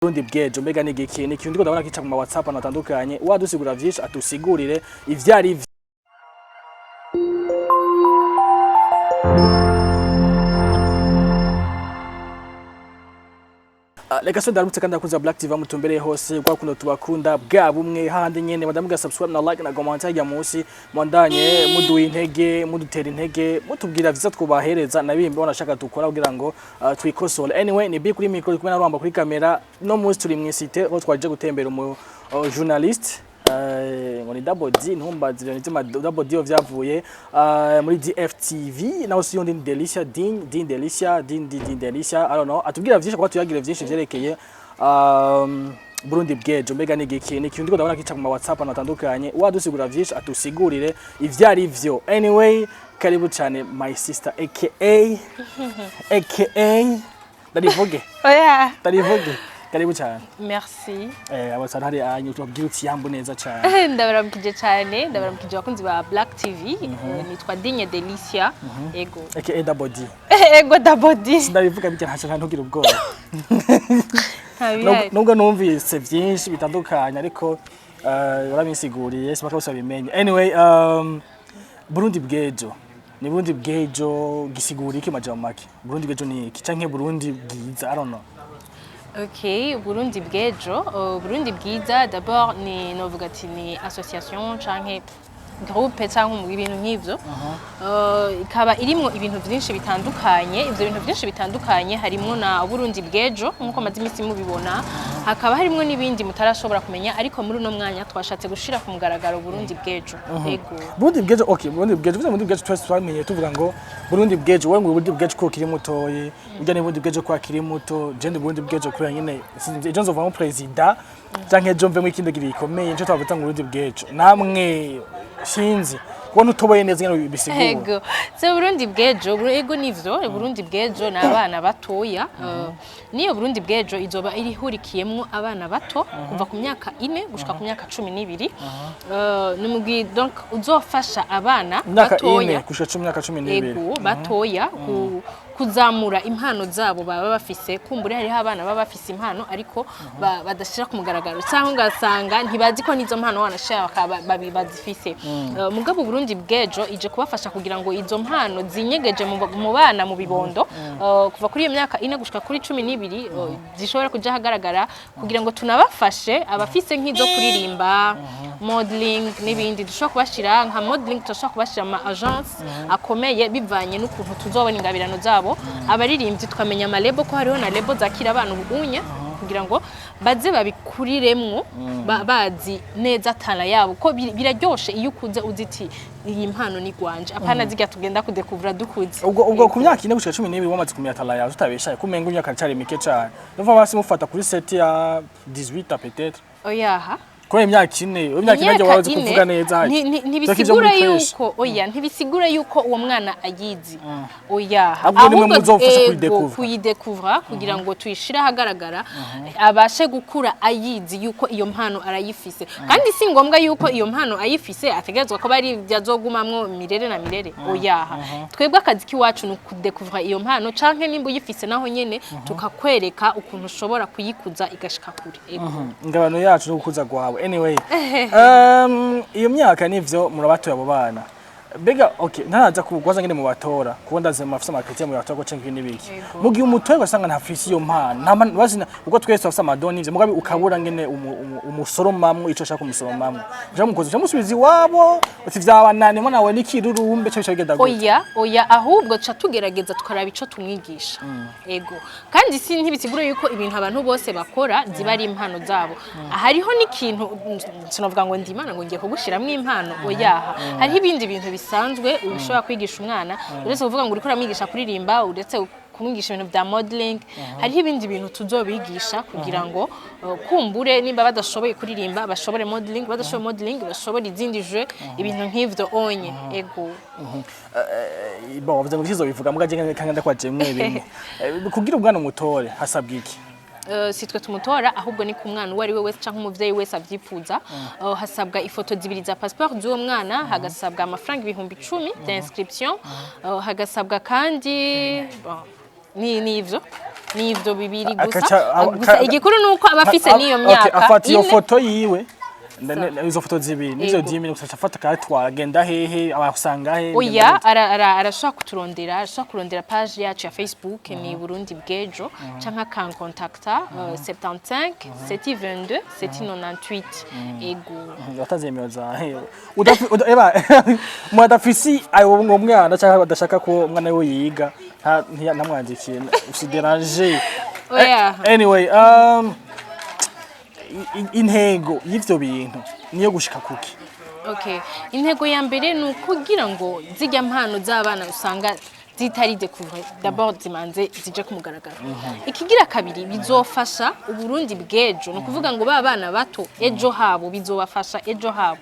Burundi bw'ejo mbega ni igiki? Ni ikintu ndiko ndabona kica mu ma WhatsApp ahantu hatandukanye. Wadusigura vyinshi, atusigurire ivyari vyo. Reka so ndaramutse kandi abakunzi ba Black TV mutumbereye hose, kwa kuno tubakunda bwa bumwe hahandi nyene badamuga subscribe na like na comment hirya munsi, mwandanye muduha intege, mudutera intege, mutubwira vyiza twubahereza na bimbe wanashaka dukora kugira ngo twikosore. Anyway, ni B kuri micro, kumwe na Rwamba kuri kamera. No munsi turi mw'isite aho twaje gutembera umu journaliste, ngo ni Double D, ntumbaze ibyo nizima Double D vyavuye muri DFTV. Naho si yundi ni Delicia Din Din, Delicia Din Din Din Delicia, I don't know. Atubwira vyinshi kuba tuyagire vyinshi vyerekeye Burundi bw'ejo mbega ni igiki? Ni ikintu ndiko ndabona kica mu ma WhatsApp ahantu hatandukanye. Wadusigura vyinshi, atusigurire ivyari vyo. Anyway, karibu cyane my sister, aka ndarivuge. Oya. Ndarivuge, karibu cyane. Merci. Abasana hari anyu tubabwira uti yambu neza cyane. Ndabaramukije cyane, ndabaramukije abakunzi ba Black TV. Nitwa Digne Delicia. Ego. Aka Double D. Ego, Double D. Ndabivuga bijya ntacyo, ntugire ubwoba. Ntabihari. Nubwo numvise byinshi bitandukanye, ariko urabisiguriye sipaka bose babimenye. Anyway, Burundi bw'ejo ni Burundi bw'ejo gisigura iki majambo make? Burundi bw'ejo ni iki, canke Burundi bwiza? I don't know. Ok, Burundi bw'ejo, Burundi bwiza d'abord ni novuga ati ni association canke groupe canke mu ibintu nk'ivyo. Ikaba irimwo ibintu vyinshi bitandukanye. Ivyo bintu vyinshi bitandukanye harimwo na Burundi bw'ejo nkuko maze imisi mubibona, hakaba harimwo n'ibindi mutarashobora kumenya, ariko muri uno mwanya twashatse gushira ku mugaragaro Burundi bw'ejo. Ego. Burundi bw'ejo, okay. Burundi bw'ejo, vuze Burundi bw'ejo, twese twamenye tuvuga ngo Burundi bw'ejo. Wewe ngo Burundi bw'ejo ko kiri mutoyi, urya ni Burundi bw'ejo ko akiri muto, je ndi Burundi bw'ejo kubera nyene sinzi ejo nzovamo president canke ejo mvemo ikindi gikomeye, nico twavuga ngo Burundi bw'ejo. Namwe sinzi kubona utoboye neza ingene bisigura. Ego. So Burundi bw'ejo, ego nivyo, Burundi bw'ejo ni abana batoya. Niyo Burundi bw'ejo izoba irihurikiyemwo abana bato kuva ku myaka 4 gushika ku myaka 12. Ni umugwi donc uzofasha abana Imyaka 4 batoya gushika 10, myaka 12. Ego, batoya kuzamura impano zabo baba bafise. Kumbure hariho abana baba bafise impano ariko badashira ku mugaragaro, cyangwa ugasanga ntibazi ko n'izo mpano wanashira bakaba bazifise. Mugabo Burundi bw'ejo ije kubafasha kugira ngo izo mpano zinyegeje mu bana, mu bibondo, kuva kuri iyo myaka 4 gushika kuri 12, zishobora kuja ahagaragara, kugira ngo tunabafashe abafise nk'izo kuririmba, modeling n'ibindi. Dushobora kubashira nka modeling, turashobora kubashira ama agence akomeye bivanye n'ukuntu tuzobona ingabirano zabo. Abaririmbyi tukamenya ama label, ko hariho na label zakira abana ubunye kugira ngo baze babikuriremwo bazi neza tala yabo, ko biraryoshe iyo ukuze uzi iti iyi mpano ni gwanje, apana zirya tugenda kudekuvura dukuze. Ubwo ku myaka 4 gushika 12 wamaze kumenya talent yawe, tutabeshaye kumenga imyaka icari mike cane, numva basi mufata kuri sept ya 18 peut-être. Oyaha. Kubera imyaka 4, imyaka 4 Imyaka wazi 4, kuvuga neza. Ntibisigura yuko, oya, ntibisigura yuko uwo mwana ayizi, oya. Ahubwo nimwe muzofasha ego, kuyidekuvura. Kuyidekuvura kugira ngo tuyishire ahagaragara, abashe gukura ayizi yuko iyo mpano arayifise. Kandi si ngombwa yuko iyo mpano ayifise ategerezwa kuba ari ibyo azogumamwo mirere na mirere, oyaha. Twebwe akazi k'iwacu ni ukudekuvura iyo mpano, canke nimba uyifise naho nyene tukakwereka ukuntu ushobora kuyikuza igashika kure. Ego. Ingabano yacu no gukuza gwawe. Anyway, iyo myaka nivyo murabatoye abo bana. Mbega okay, ntaraza kugwaza ngene mu batora, kuko ndazi mafise ama critères mu batora ko canke n'ibiki. Yego. Mu gihe umutoye ugasanga ntafise iyo mpano, nta mpano bazi, ubwo twese bafise amadoni ivyo, mugabe ukabura ngene umusoromamwo ico ashaka kumusoromamwo, uca mukozi, uca musubiza iwabo uti vyabananiye mwana wawe n'ikirurumbe, cyo bigenda gute? Oya, oya, ahubwo ca tugerageza tukaraba ico tumwigisha. Ego, kandi si ntibisigura yuko ibintu abantu bose bakora ziba ari impano zabo. Hariho n'ikintu sinovuga ngo ndi Imana ngo ngiye kugushiramwo impano, oyaha. Hariho ibindi bintu bisanzwe ushobora kwigisha umwana, uretse kuvuga ngo uriko uramwigisha kuririmba, uretse kumwigisha ibintu bya modeling, hariho ibindi bintu tuzobigisha kugira ngo kumbure nimba badashoboye kuririmba bashobore modeling, badashoboye modeling bashobore izindi jeu, ibintu nk'ivyo onye. Ego. Bon, wavuze ngo vyizo bivuga muga je kandi ndakwaje mwe bimwe. Kugira umwana umutore hasabwa iki? Si twe tumutora, ahubwo ni ku mwana uwo ari we wese canke umuvyeyi wese avyifuza. Hasabwa ifoto zibiri za passeport z'uwo mwana, hagasabwa amafaranga 10,000 bya inscription, hagasabwa kandi, bon, Ni ivyo bibiri gusa. Gusa igikuru ni uko aba afise n'iyo myaka Afata iyo 4. foto yiwe, izo foto zibiri nizo 10 000 gusa, afata akayatwara, agenda hehe, abasanga hehe? Oya, arashobora kuturondera, arashobora kurondera page yacu ya Facebook, ni Burundi Bw'ejo, canke akankontakta 75 722 798, ego. Watanze nimero zawe. Eba mwadafisi ayo ngo mwana cyangwa badashaka ko umwana we yiga, ntamwandikiye usi déranger. Oya. Anyway, intego y'ivyo bintu niyo gushika kuki? Okay. Intego ya mbere ni ukugira ngo zijya mpano z'abana usanga zitari découvert d'abord zimanze zije ku mugaragaro. Ikigira kabiri, bizofasha Uburundi bw'ejo, ni ukuvuga ngo ba bana bato ejo habo, bizobafasha ejo habo.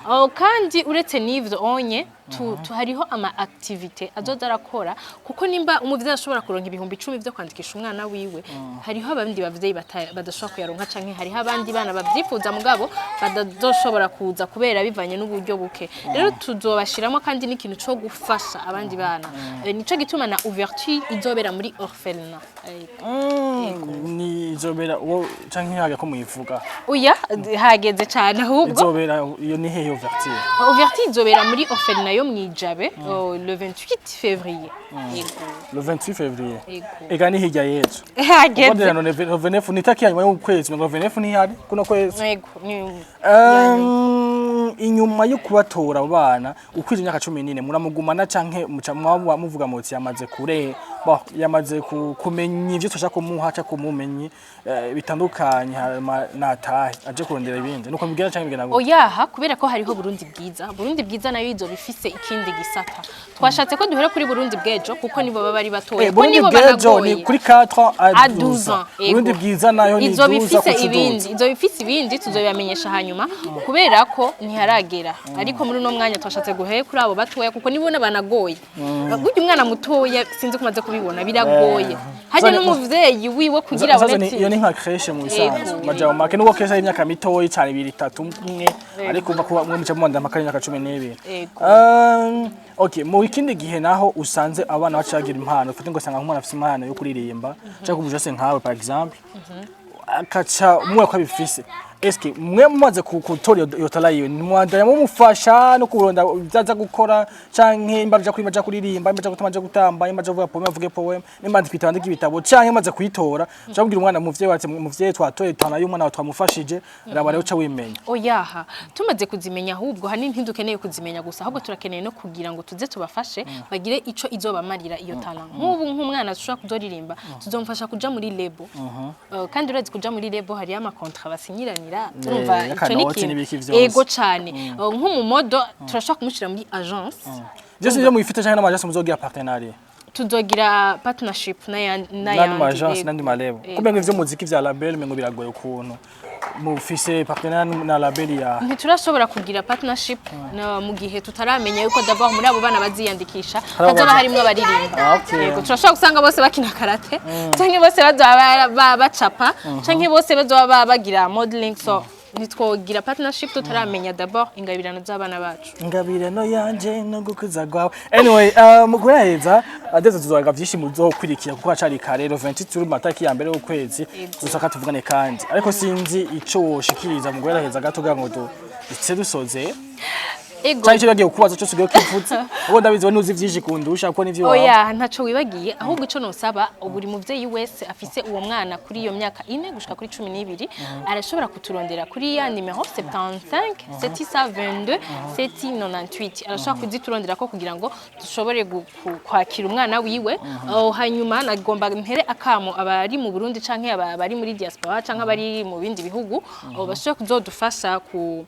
Aho kandi uretse n'ivyo onye tu hariho ama activité azoza arakora, kuko nimba umuvyeyi ashobora kuronka 10.000 vyo kwandikisha umwana wiwe, hariho abandi bavyeyi badashobora kuyaronka, canke hariho abandi bana bavyifuza mugabo badazoshobora kuza kubera bivanye n'uburyo buke. Rero tuzobashiramo kandi n'ikintu co gufasha abandi bana. Nico gituma na ouverture izobera muri orphelinat. Ni izobera uwo canke haga ko muyivuga? Oya, hageze cane ahubwo. Izobera iyo ni hehe ouverture? Ouverture izobera muri orphelinat yo mwijabe, le 28 février. Yego. Le 28 février? Yego. Ega ni hirya y'ejo. Hageze. Ubwo none 29 ni tariki ya nyuma y'ukwezi, 29 ntihari kuno kwezi? Yego. Inyuma yo kubatora abo bana ukwije imyaka 14, muramugumana canke muca mwaba muvuga muti yamaze kure, bon, yamaze kumenya ivyo tushaka kumuha canke kumumenyi bitandukanye, hanyuma natahe aje kurondera ibindi, nuko mubwira canke bigenda gute? Oyaha, kubera ko hariho Burundi Bwiza. Burundi Bwiza nayo izoba ifise ikindi gisata. Twashatse ko duhera kuri Burundi Bw'ejo kuko nibo baba ari batoya, kuko Burundi nibo Bw'ejo ni banagoye. kuri 4 à À 12 12 ans. ans. Burundi Bwiza nayo ni izoba 12 ifise kuca ibindi, uduza. izoba ifise ibindi tuzobibamenyesha hanyuma, kubera ko ntiharagera. Ariko muri uno mwanya twashatse guhere kuri abo batoya kuko nibo banagoye. Burya umwana mutoya, sinzi ko umaze kubibona, biragoye hajya n'umuvyeyi wiwe kugira Zazo abone iyo ni nka crèche mu bisanzwe. Majambo make, nubwo crèche ari imyaka mitoyi cyane, ibiri, itatu, umwe, ariko uva kuba mwe muca mubanda mpaka imyaka 12. Yego. Okay, mu ikindi gihe naho usanze abana bacagira impano, ufate ngo usanga nk'umwana afise impano yo kuririmba cyangwa kumujose nkawe par exemple, akaca umwe ko abifise, eske mwe mumaze gutora iyo talent yiwe, nimwandanya mumufasha no kuronda ibyo gukora, canke imba aja kuririmba aja kuririmba, imba aja gutamba aja gutamba, imba aja kuvuga poème avuge poème, nimba andika ibitabo andika ibitabo, canke maze kuyitora ca kubwira umwana muvyeyi wacu: "Muvyeyi, twatoye talent y'umwana wawe, twamufashije, raba rero uca wimenya"? Oyaha, tumaze kuzimenya, ahubwo hanini ntidukeneye kuzimenya gusa, ahubwo turakeneye no kugira ngo tuze tubafashe bagire ico izobamarira iyo talent. Nk'ubu nk'umwana dushobora kuzoririmba, tuzomufasha kuja muri label. Kandi urazi kuja muri label hariyo ama contrat basinyiranira, urumva ico ni Y'akanoti ikintu n'ibiki vyose. Ego cane. Nk'umu modèle turashobora kumushira muri agence. Byose ibyo mubifite canke n'ama agence muzogira partenariat? Tuzogira partnership n'andi n'ayandi ma agence, ego. n'andi ma label? Ego. Kumenga ivyo muziki vya label mengo biragoye ukuntu mufise partenariat na label ya? Ntiturashobora kugira partnership mu gihe tutaramenya yuko d'abord muri abo bana baziyandikisha Hari hazoba harimwo abaririmba. Ah, okay. Yego, turashobora gusanga bose bakina karate, canke bose bazoba bacapa, canke bose bazoba bagira modeling, so ntitwogira partnership tutaramenya d'abord ingabirano z'abana bacu. Ingabirano yanje no gukuza gwawe. Anyway, mu guheza adeze tuzoga vyinshi muzokwirikira kuko hacari kare, rero 23 matariki ya mbere y'ukwezi tuzosaka tuvugane kandi, ariko sinzi ico woshikiriza mu guheraheza gato kugira ngo duce dusoze. Ego. Canke ico bagiye kukubaza cose ugiye kivuze, kuko ndabizi we ntuzi vyinshi kundusha kuko nivyo wawe. Oya, ntaco wibagiye. Ahubwo ico nosaba buri muvyeyi wese afise uwo mwana kuri iyo myaka 4 gushika kuri 12, arashobora kuturondera kuri ya nimero 75 722 798. Arashobora kuziturondera ko kugira ngo dushobore kwakira umwana wiwe. Oh, hanyuma nagomba ntere akamo abari mu Burundi canke abari muri diaspora canke abari mu bindi bihugu, oh, bashobora kuzodufasha ku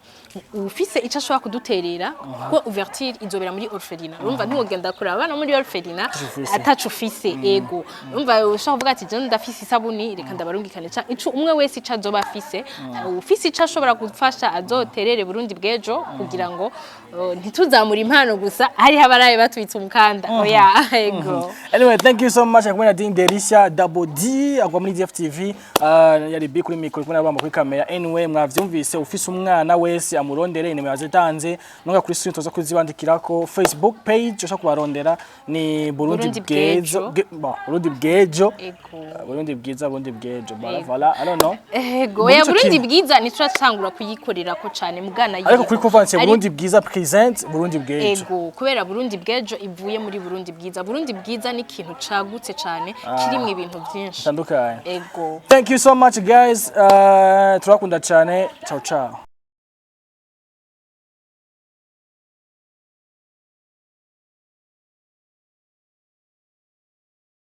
ufise ico ashobora kuduterera, kuko ouverture izobera muri orphelinat. Urumva ntiwogenda kuraba abana muri orphelinat ufise. Ataco ufise. Ego, urumva ushobora kuvuga ati: "Je ndafise isabuni, reka ndabarungikane," canke ico umwe wese ico azoba afise. Ufise ico ashobora gufasha azoterere Burundi bw'ejo kugira ngo ntituzamure impano gusa hariho abaraye batwitse umukanda. Oya, ego. Anyway, thank you so much. Kumwe na Dean Delicia Double D agwa muri DFTV. Yari B kuri micro, kumwe n'abamba kuri kamera. Anyway, mwavyumvise, ufise umwana wese amurondere, inimero yazitanze. Nonga kuri screen tuza kuzibandikirako. Facebook page ushaka kubarondera ni Burundi Burundi Bwejo. Bwejo. Bon, Burundi Bwejo. Ego. Burundi Bwiza, Burundi Bwejo. Voilà, Ego. voilà, I don't know. Ego, Muri ya ico Burundi kintu. Bwiza ntituratangura kuyikorera ko cane mugana. Ariko kuri conference Burundi Bwiza present Burundi Bwejo. Ego, kubera Burundi Bwejo ivuye muri Burundi Bwiza. Burundi Bwiza ni ikintu cagutse cane, kirimwo ibintu vyinshi. Bitandukanye. Ego. Thank you so much, guys. Turakunda cyane. Ciao ciao.